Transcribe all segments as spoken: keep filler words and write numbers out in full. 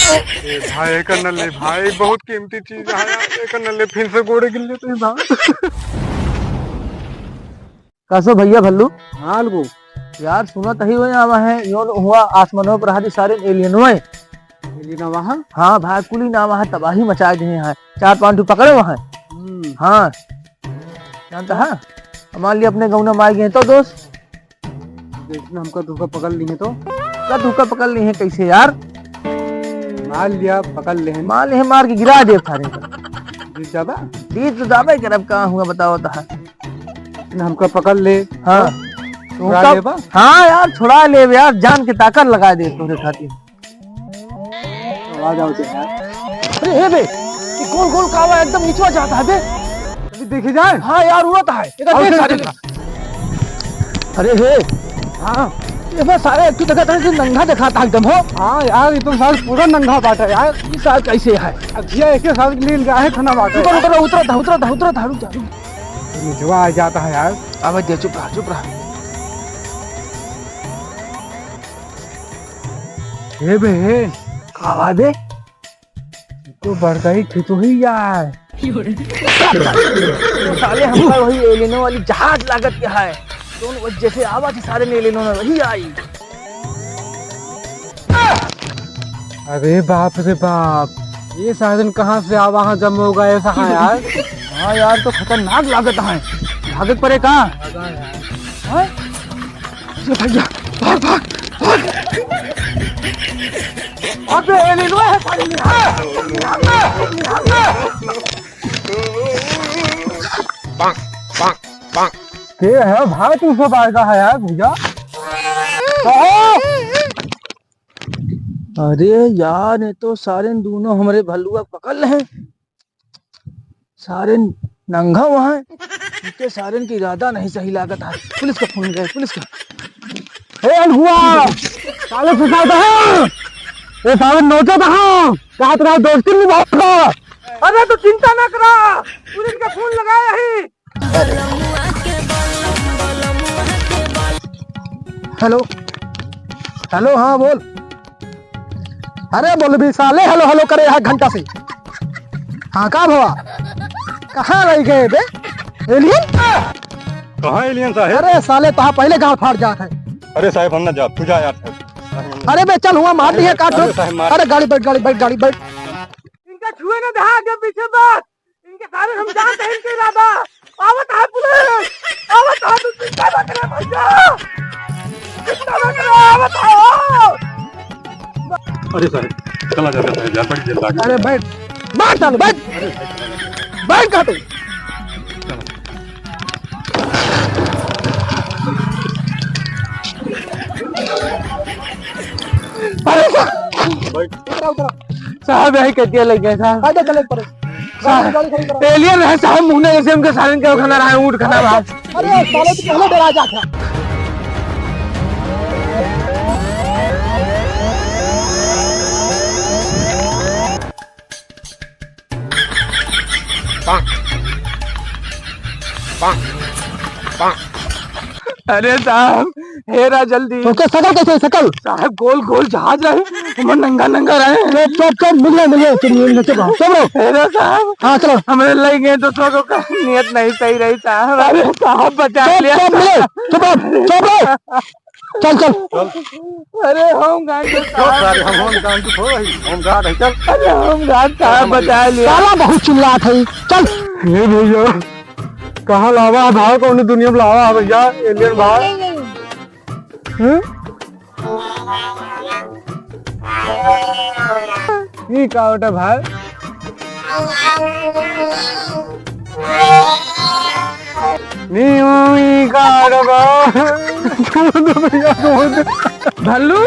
ए भाई, एकर न ले भाई, बहुत कीमती चीज है यार, एकर न ले, फिर से गोड़े गिर लेते हैं भाई। कैसो भैया भल्लू? हाँ लगो। यार सुनत ही हो, यहाँ वहाँ योन हुआ आसमानों पर हादी सारे एलियन हुए। एलियन वहाँ? हाँ भाई, कुली ना वहाँ तबाही मचा दिए हैं, चार पाँच ठो पकड़े वहाँ। हम्म। हाँ। जानता है, मान लिया अपने गौना में आ गए तो दोस्त। जैसे हमका धोखा पकड़ ली है तो? का धोखा पकड़ ली है कैसे यार? मान लिया पकड़ ले हैं। मान ले मार के गिरा दे थारे का। जीत जाबा? जीत तो जाबे करब, का हुआ बताओ तो। जैसे हमका पकड़ ले। हाँ। तो छुड़ा का लेबा? हाँ यार, छुड़ा ले यार, जान के ताकत लगा दे तोरे खातिर। आ जाओ तो यार। अरे हे बे, ये गोल गोल कावा एकदम निचवा जाता है बे। अभी देखे जाए। हाँ यार, उड़त है। इधर और देख फिर सारे। अरे हे। हाँ। ये बे सारे एक ही जगह से नंगा दिखाता एकदम हो। हाँ यार, ये तो सारे पूरा नंगा बाटा यार। ये सारे कैसे है? अखिया एक ही साथ लील गया है, खाना बाटा उतर, यार। उतर, उतर, उतर, उतर, उतर, उतर, उतर। निचवा आ जाता है यार। अब दे, चुप रहा, चुप रहा। हे बे, हे। का बात है? तो बड़का ही खिचो ही यार। साले हमका वही एलियनों वाली जहाज लागत के है। दोनों वजह से आवाज सारे ने एलियनों में वही आई। अरे बाप रे बाप, ये साधन कहाँ से आवा, हाँ जम हो गए ऐसा है यार। हाँ यार, तो खतरनाक लागत है। भागत पड़े का? हाँ? ये भैया, भाग, भाग, भाग। अबे, ये ले लो, ये सारे ले। के है भाई, तू सब आएगा है यार भैया। कहो। अरे यार, ये तो सारे दोनों हमरे भल्लुआ पकड़ ले हैं। सारे नंगा वहाँ हैं। इनके सारे की इरादा नहीं सही लागत है। पुलिस का फोन गए, पुलिस का। ए अलगुआ, साले फंसा दे। ए साले नोचा दे। कहा तेरा दोस्ती निभाऊंगा। अरे तो चिंता ना करा, पुलिस का फोन लगाया ही। हेलो, हेलो, हाँ बोल। अरे बोल भी साले, हेलो हेलो करे यहाँ घंटा से। हाँ का भवा, कहाँ रह गए बे एलियन? कहाँ एलियन साहेब? अरे साले तोहार पहले गाँड़ फाट जात है। अरे साहेब हम ना जाब, तू जा यार साहेब। अरे बे चल हुआ मार दिए काट। अरे साहेब मार। अरे गाड़ी बैठ, गाड़ी बैठ, गाड़ी बैठ। इनका छुए ना दहा आगे पीछे बात। इनके सारे हम जानते हैं इनके इरादा। आवत है पुलिस, आवत है, तू चिंता ना करे भैया, चिंता ना करे, आवत है। अरे साहेब, चला जाता है, जा, बैठ जा, बैठ। अरे बैठ, बैठ साले, बैठ। अरे साहेब, बैठ का तू? चलो। अरे साहब, बैठ। उतरा, उतरा। साहब, यही कर दिया लग गया साहब। आ जा, चले ऊपर। साहब, गाड़ी खड़ी करा। एलियन है साहब, मुंह ने जैसे हमके सालन के खाना रहा है, ऊँट खाना रहा है। अरे, साले, तू पहले डरा जा था। अरे साहब, हेरा जल्दी। ओके, सकल कैसे, सकल? साहब, गोल गोल जहाज रहे, हम नंगा नंगा रहे। चुप, चुप, चुप, मिल गए, मिल गए, चुप, मिल गए, चुप रहो, चुप रहो। हेरा साहब, हाँ, चलो। हमरे लग गए तो सबको का नियत नहीं सही रही साहब। अरे साहब, बचा चुप, लिया। चुप, मिले, चुप रहो, चुप रहो। चल, चल। अरे होम गार्ड के जो सारे हम होम गार्ड को भाई, होम गार्ड है, चल। अरे होम गार्ड साहब बचा लिया। साला बहुत चिल्लात है, चल। ये भैया, कहाँ लावा है भाव, कौन दुनिया में लावा है भैया, एलियन भाव? हम्म? ई का होता भाई? नी, ई का होता बा? छोड़ दो भैया, छोड़ दो। भल्लू,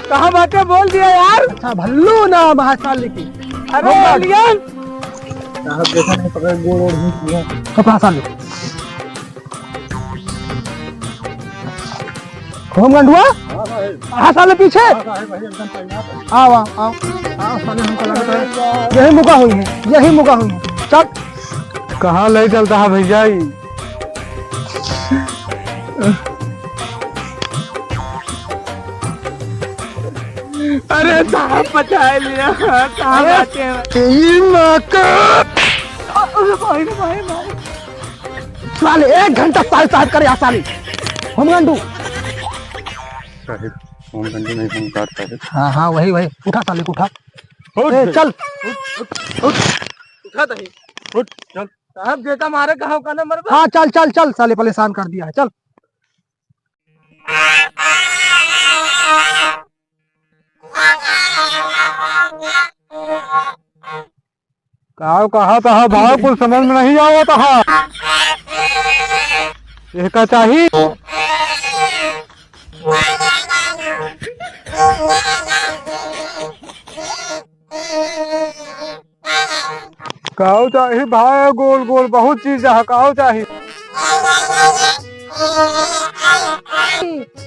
कहाँ बाटे? बोल दिया यार। अच्छा, भल्लू ना, महाकाल की। अरे, बोल। एलियन। साहब, देखा नहीं, पकड़, गोड़ ओड़ घींच लिया। कपड़ा साले। होम गंडुआ? हाँ साले पीछे। हाँ, साहब, भाई, एकदम तैयार है। आओ, आओ, आओ। आओ, साले, हमको लगता है, यही मौका हुई है, यही मौका हुई है। चल। कहाँ ले चलता है भैया ई? अरे साहब, बचा लिया। कहाँ अरे, जाते हैं? तेरी माँ का। अरे भाई, भाई, भाई। साले, एक घंटा साले साहब करे यहाँ साले। होमगार्ड। साहेब, होमगार्ड नहीं, होमगार्ड साहेब। हाँ, हाँ, वही, वही। उठा साले को, उठा। उठ ए, बे। चल। उठ, उठ, उठ। उठा दही। उठ, चल। साहब, जेका मारे कहा का नंबर बा? हाँ, चल, चल, चल, साले परेशान कर दिया है, चल। का कहा था भाई, कुछ समझ में नहीं आवत है। एका चाही। काऊ चाही भाई, गोल गोल बहुत चीज है, काऊ चाही?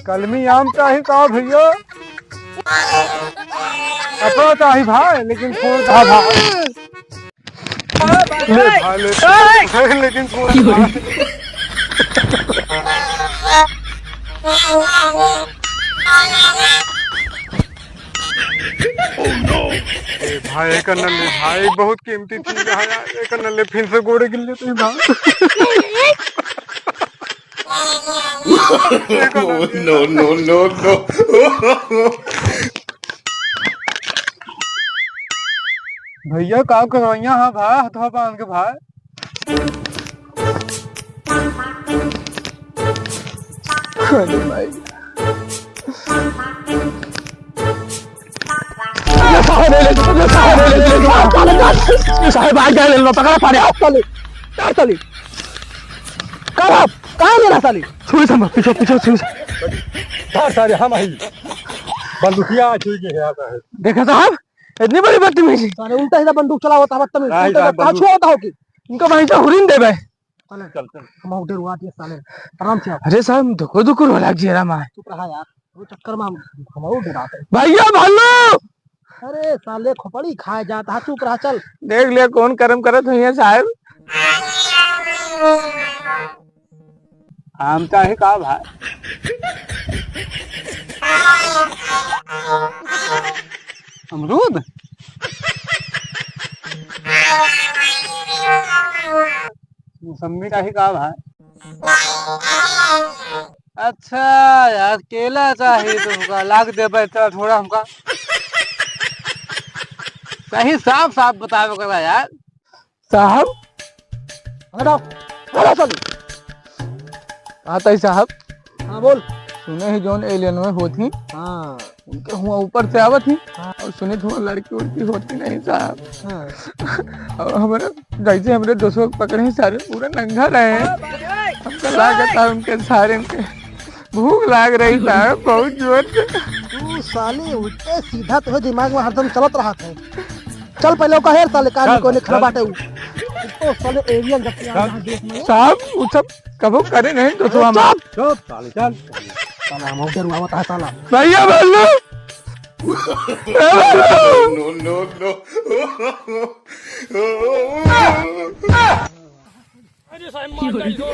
कलमी आम चाही का भैया? कपड़ा चाही भाई, लेकिन कौन सा भाई? ले भाई, ले, लेकिन कौन सा भाई? ए भाई, एकर न ले भाई, बहुत कीमती चीज है यार, एकर न ले, फिर से गोड़े गिर लेते हैं भाई। No, no, no, no। भैया, का करवैया है भाई, हथवा बांध के भाई? अरे भाई। ये साहब, ये साहब, ये साहब, ये साहब, ये साहब, ये साहब, आ गया, ले लो, पकड़ा सारे, आओ, साले, यार, साले। कहाँ, कहाँ मेरा साले? छुई से मत, पीछे, पीछे, छुई से। धर सारे, हम आई। बंदूकिया छुई के है, आता है। देखा साहब, इतनी बड़ी बदतमीजी। साले, उल्टा सीधा बंदूक चलावत है, बदतमीज। नहीं, उल्टा साहब, कहाँ बंदूक छुआवत हो कि? इनका वहीं से हुरिन देबे। साले, चल, चल। हम आउट डरवा दिए साले। आराम से आओ। अरे साहब, धुकुर धुकुर हो लाग जियरा माय। चुप रहा यार, वो चक्कर में हम, हम आउट डराते हैं। भैया भल्लू! अरे साले, खोपड़ी खाए जाता है, चुप रहा, चल। देख ले कौन करम करत हुई है साहब। आम चाही का भाई? अमरूद? मौसम्मी चाही का भाई? अच्छा यार, केला चाही तुमका, लाग दे भाई, चल थोड़ा हमका सही साफ साफ बतावे करा यार। साहब। हटाओ, हटाओ साले। हाँ, ताई साहब। हाँ, बोल। सुने ही जौन एलियन में होत ही। हाँ। उनके हुआ ऊपर से आवत ही। हाँ। और सुने हुआ लड़की उड़की होती नहीं साहब। हाँ। और हमारे, जैसे हमरे दोस्तों को पकड़े ही सारे पूरा नंगा रहे हैं। हमको लागत है उनके सारे उनके भूख लाग रही साहब, बहुत जोर से। तू साले उल्टे सीधा तोहे दिमाग में हरदम चलत रहत है। चल पहले ओका हेर साले, का चल, कोने खड़ा चल। बाटे उ। तो साले एलियन जब से चल। यहाँ देश में। साहब, उ सब कबो करे नहीं तो अरे हम चुप। चुप साले, चल। साला हम डरवावत है साला। भैया बोल लो। No, no, no। अरे साहब, मार डाल दो।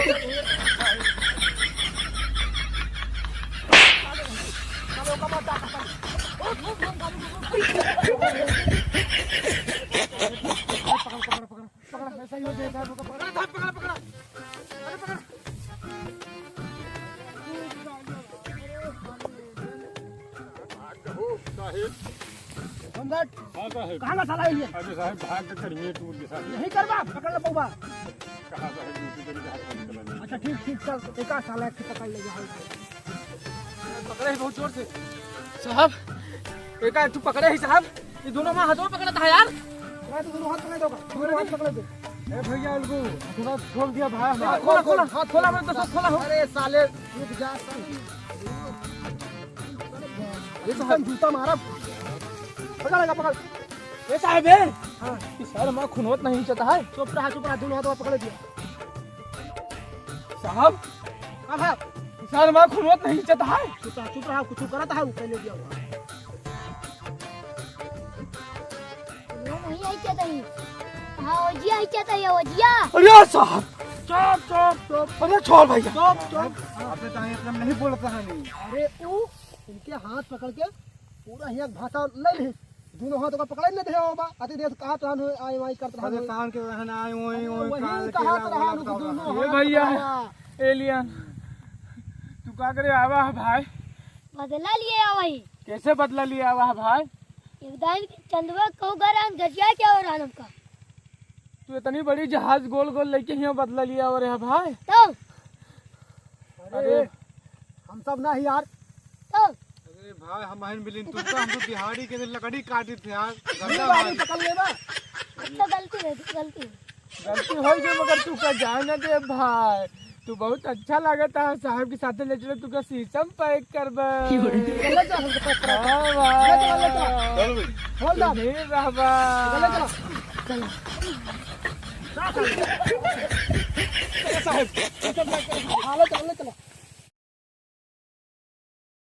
कौन साहब? हाँ साहब। कहाँ का साला एलियन? अरे साहब, भाग के चढ़िए टूट के साहब। यही करबा, पकड़ लो बउआ। कहाँ साहब, दूसरी जगह हाथ में चला गया। अच्छा, ठीक, ठीक, चल, एका साला एक ठे पकड़ ले जा। पकड़े ही बहुत जोर से। साहब, एका एक ठे पकड़े ही साहब। ये दोनों हमारे हाथों में पकड़ा था यार। मैं तो दोनों हाथ पकड़ दो, दोनों हाथ पकड़ दे। ए भैया, इनको थोड़ा छोड़ दिया भाई। खोला, खोला, खोला, खोला, मैं तो सब खोला हूँ। अरे साले, रुक जा, साले। अरे तो हम जूता मारा। पकड़, लगा, पकड़। ए साहब, ए। हाँ। ई सारे माँ खुनवत नहीं चता है। चुप रहा, चुप रहा, दोनों हाथवा पकड़ दिया। साहब। हाँ, साहब। ई सारे माँ खुनवत नहीं चता है। चुप रहा, चुप रहा, कुछ करत है, ऊपर ले दिया हुआ। वो नहीं आई चता ही। हाँ, ओजिया आई चता ही, ओजिया। अरे साहब। चुप, चुप, चुप। अरे छोड़ भैया। चुप, चुप। अबे तो ये नहीं बोलता है नहीं। अरे, ऊ इनके हाथ पकड़ के पूरा हियाँ भाषा ले ली, दोनों हाथ ओकर पकड़े न दे हो बा, अति देर कहा तहन हो, आई वाई करत रहन हो। परेशान के रहन, आई ओई, अरे ओई, वही काल के कहा ला, तहन ओला हो, बताओ दोनों ना। ए हाथ भैया, पकड़ा। Alien, तू का करे आवा है भाई? बदला लिए आवा ही। कैसे बदला लिए आवा है भाई? एकदम चंदवा कहू घर हम गजिया के और आलम का। तू इतनी बड़ी जहाज गोल गोल लेके हियाँ बदला लिया और है भाई। तो अरे, अरे। हम सब ना ही यार। तो अरे भाई, हम आइन मिलिन तुमका, हम तो दिहाड़ी के दिन लकड़ी काटी थे यार। ये गंदा बात भाई। पकड़ लेबा। अच्छा, गलती है, गलती है। गलती हो गई, मगर तू का जाए ना दे भाई। तू बहुत अच्छा लागत है, साहब के साथे ले चलो, तू का शीशम pack करबे। ले चल, हमको pack करा। हाँ भाई। ले चल, ले चल। चल भाई। Hold on। तू नहीं रहबा। ले चल। चल। साहब, शीशम pack कर। हाँ, ले चल, ले चल।